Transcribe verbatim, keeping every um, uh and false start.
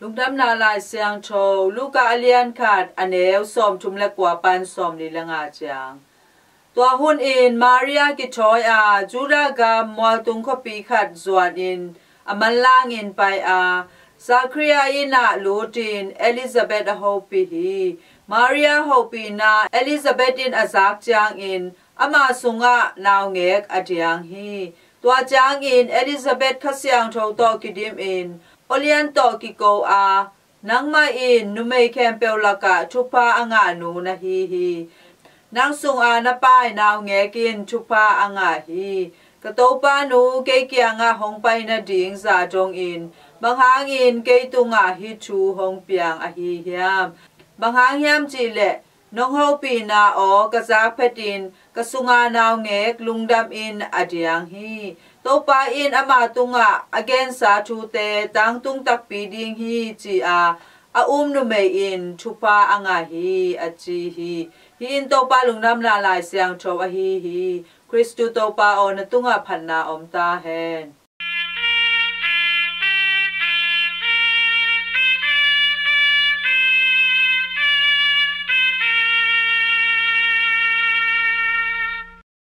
Lungdamna Lai Siangtho Luka a lian khat, a neu sawmthum le kua pan sawmli le nga ciang. Tua hunin Maria kithawi a, Judah gam mualtung khuapi khat zuanin a manlangin pai a, Zakaria inn ah lutin Elizabeth a hopih hi. Maria hopihna Elizabeth in a zak ciangin ama sungah naungek a diang hi. Tua ciangin Elizabeth Kha Siangtho tawh kidimin, aw lian tawh kiko a, nangmah in numei khempeuh lakah thupha a ngah nu na hi hi. Nang sunga na pai naungek in thupha a ngah hi. Ka Topa nu kei kiangah hong pai nading zah dongin, bang hangin kei tungah hih thu hong piang ahi hiam? Bang hang hiam cihleh, nong hopihna aw ka zak phetin ka sunga naungek lungdamin a diang hi. Topa in ama tungah a gensa thute tangtung takpi ding hi, ci-a a um numei in thupha a ngah hi, a ci hi. Hih in Topa Lungdamna Lai Siangtho ahi hi. Khristu Topa aw, na tungah phatna om ta hen.